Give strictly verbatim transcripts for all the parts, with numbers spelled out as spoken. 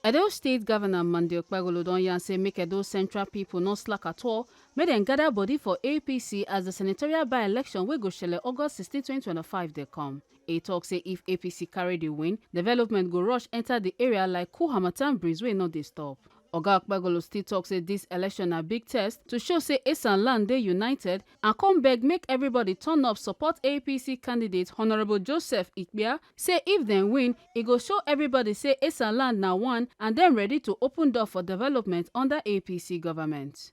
Edo State Governor Monday Okpebholo don yarn say make Edo Central people no slack at all, make dem gather body for A P C as the senatorial by-election wey go shele August sixteen, twenty twenty-five dey come. E talk say if A P C carry the win, development go rush enter the area like cool harmattan breeze wey no dey stop. Oga Okpebholo still talk say this election na big test to show say Esan land dey united and come beg make everybody turn up support A P C candidate Honourable Joseph Ikpia, say if dem win, e go show everybody say Esan land na one and dem ready to open door for development under A P C government.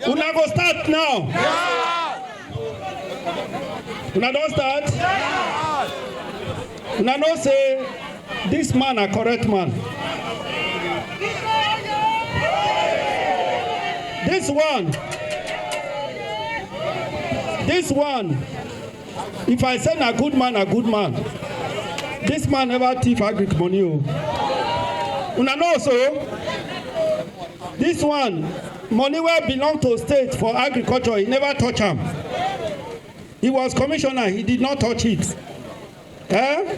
Una go start now. Una don start? Una know say this man a correct man. This one, this one, if I say na good man, na good man. This man never thief agric money o. Una know so? This one, money wey belong to state for agriculture, he never touch am. He was commissioner, he did not touch it. Eh?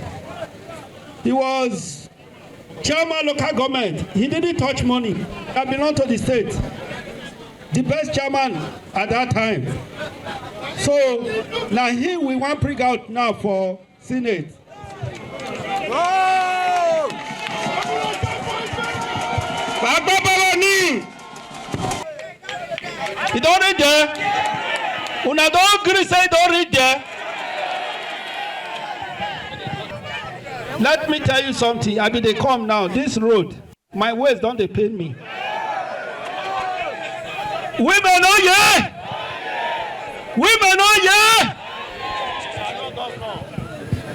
He was chairman local government, he didn't touch money that belong to the state. The best chairman at that time. So na him we wan bring out now for Senate. Agbabara ni. E don reach there. Una don gree say e don reach there. Let me tell you something. I be dey come now. This road, my waist don dey pain me. Women, oh yeah! Women, oh yeah!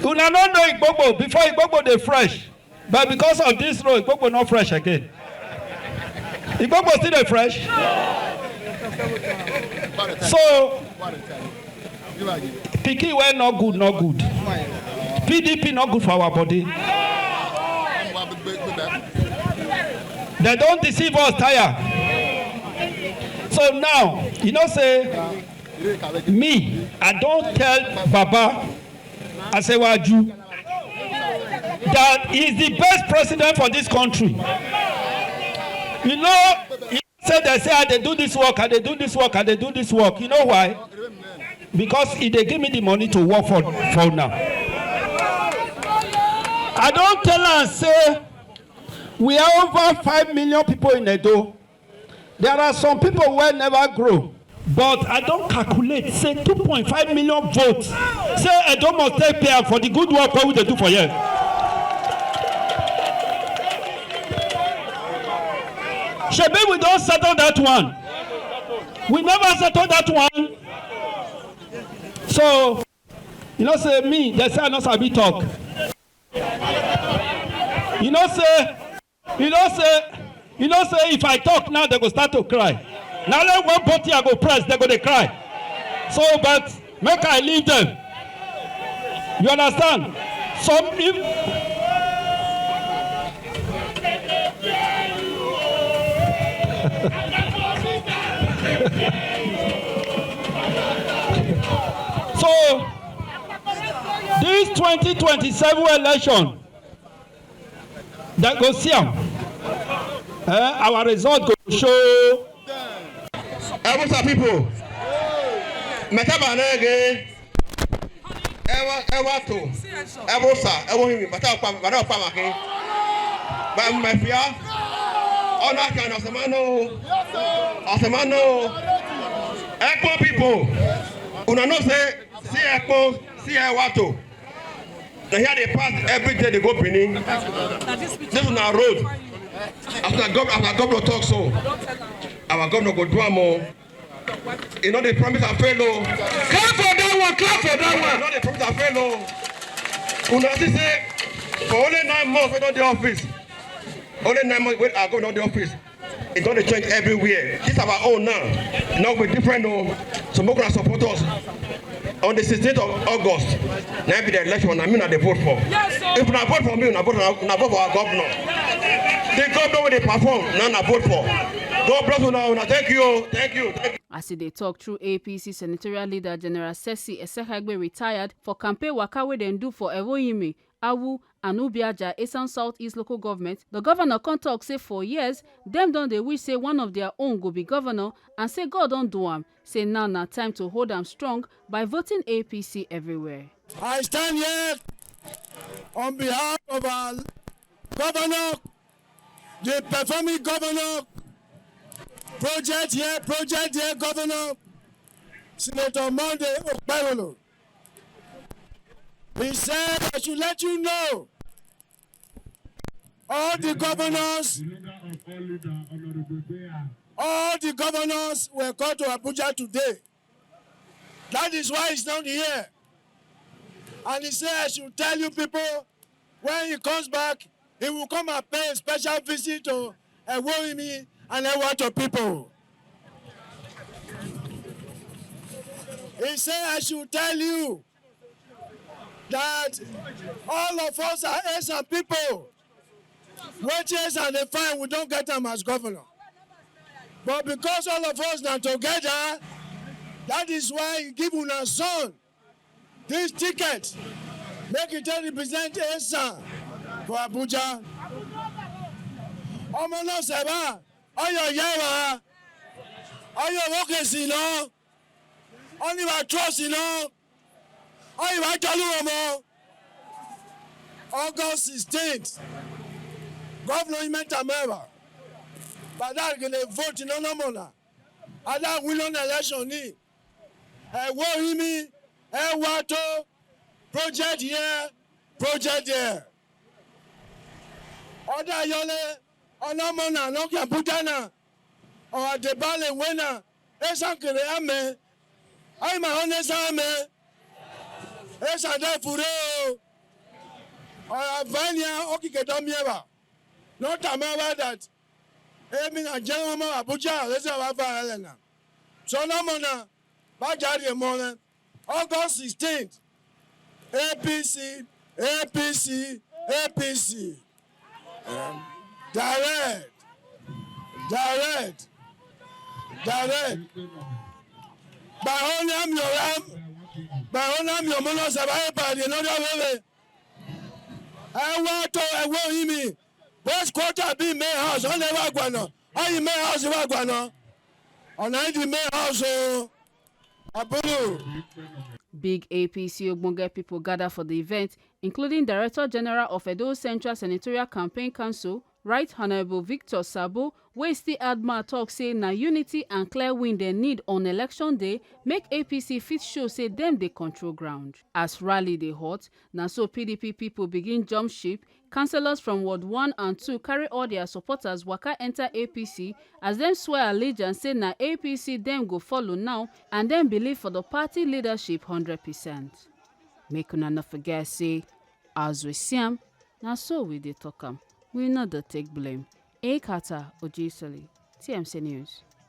Una no know Igbogbo. Before, Igbogbo dey fresh. But because of this road, Igbogbo no fresh again. Igbogbo still dey fresh. So, pikin wey no good, no good. P D P no good for our body. They don deceive us tire. So now, you know say, me, I don tell Baba Asiwaju that is the best president for this country. You know, he say, they say, "I dey do this work, I dey do this work, I dey do this work." You know why? Because he dey give me the money to work for, for now. I don tell am say we are over five million people in Edo. There are some people wey never grow, but I don calculate say two point five million votes say Edo must take pay am for the good work wey we dey do for here. Shebi we don settle that one? We never settle that one. So, you know say me, they say I no sabi talk. You know say, you know say, you know say if I talk now, they go start to cry. Now let one button I go press, they go dey cry. So, but make I leave them. You understand? Some if So, this twenty twenty-seven election, they go see am. Eh, our result go show. Ebusa people, meta banege. Ewa, ewa to. Ebusa, ewa himi, mata pa, mata pa maki. Ba mafia. Ona kan osemano. Osemano. Ekpo people. Una know say, see Ekpo, see ewa to. Na here dey pass every day dey go Benin. This na road. As our gov-, as our governor talk so, our governor go do am o. E no dey promise and fail o. Clap for that one, clap for that one. E no dey promise and fail o. Una see say for only nine months wey don dey office, only nine months wey our governor don dey office, It don dey change everywhere. This our own now. Now we different o. So make una support us. On the sixteenth of August, na be the election, na me una dey vote for. If una vote for me, una vote, una vote for our governor. The governor wey dey perform, na una vote for. God bless una, una thank you, thank you, thank you. As e dey talk through A P C senatorial leader General Sesi Esekagbe retired for campaign waka wey dem do for Ewohimi, Awu and Ubiaja, Esan South East Local Government, the governor come talk say for years, dem don dey wish say one of their own go be governor and say God don do am. Say now na time to hold am strong by voting A P C everywhere. I stand here on behalf of our governor, the performing governor, project here, project there, governor, Senator Monday Okpebholo. He said, I should let you know, all the governors, all the governors were called to Abuja today. That is why he's not here. And he said, I should tell you people, when he comes back, he will come and pay a special visit to Ewohimi and Ewato people. He said, I should tell you that all of us are Esan people. Wetin Esan dey find, we don get am as governor. But because all of us na together, that is why he give una son this ticket. Make he take represent Esan for Abuja. Ọmọ náà sẹ̀bá, ọyọ̀ yẹ wá, ọyọ̀ wọ́kẹ̀ sí lọ, ọ̀nìwà trọ́ọ̀sì lọ, ọ̀nìwà jọlú ọmọ. August sixteenth, governor Imenta Mẹ́wàá, bàdá àgẹ̀lẹ̀ vote iná nọ́mọ̀nà, adáwílọ́nà election ní, Ewohimi, Ewato, project here, project there. Ọdún Ayọ̀lẹ̀, ọ̀nà ọmọ náà, lọ́kẹ́ Abuja náà, ọ̀hún àdébálẹ̀ ìwé náà, Esan kèrè àmẹ́, ayé màá hàn Esan àmẹ́, Esan dẹ́ fure o, ọ̀hún àbáyé okìkè dọ́míẹ́bà, not amẹ́wà that, èmi náà jẹ́ ọmọ Abuja, Esan wà fà rẹ̀ lẹ́nà. Sọ ọ̀nà ọmọ náà, bá jáde mọ́ rẹ̀, August sixteenth, A P C, A P C, A P C. Um, direct, direct, direct. By only am your ram, by only am your mono sabai by the another way. I want to, I want him. Best quarter be my house, only one guano. Only my house, one guano. On the my house, oh, Abulu. Big A P C ogbonge people gather for the event, including Director General of Edo Central Senatorial Campaign Council, Right Honorable Victor Sabo, wey still add mouth talk say na unity and clear win dem need on election day, make A P C fit show say dem dey control ground. As rally dey hot, na so P D P people begin jump ship. Councillors from Ward one and two carry all their supporters waka enter A P C as dem swear allegiance say na A P C dem go follow now and dem believe for the party leadership hundred percent. Make una no forget say, as we see am, na so we dey talk am. We no dey take blame. Ekata Ojisoli, T M C News.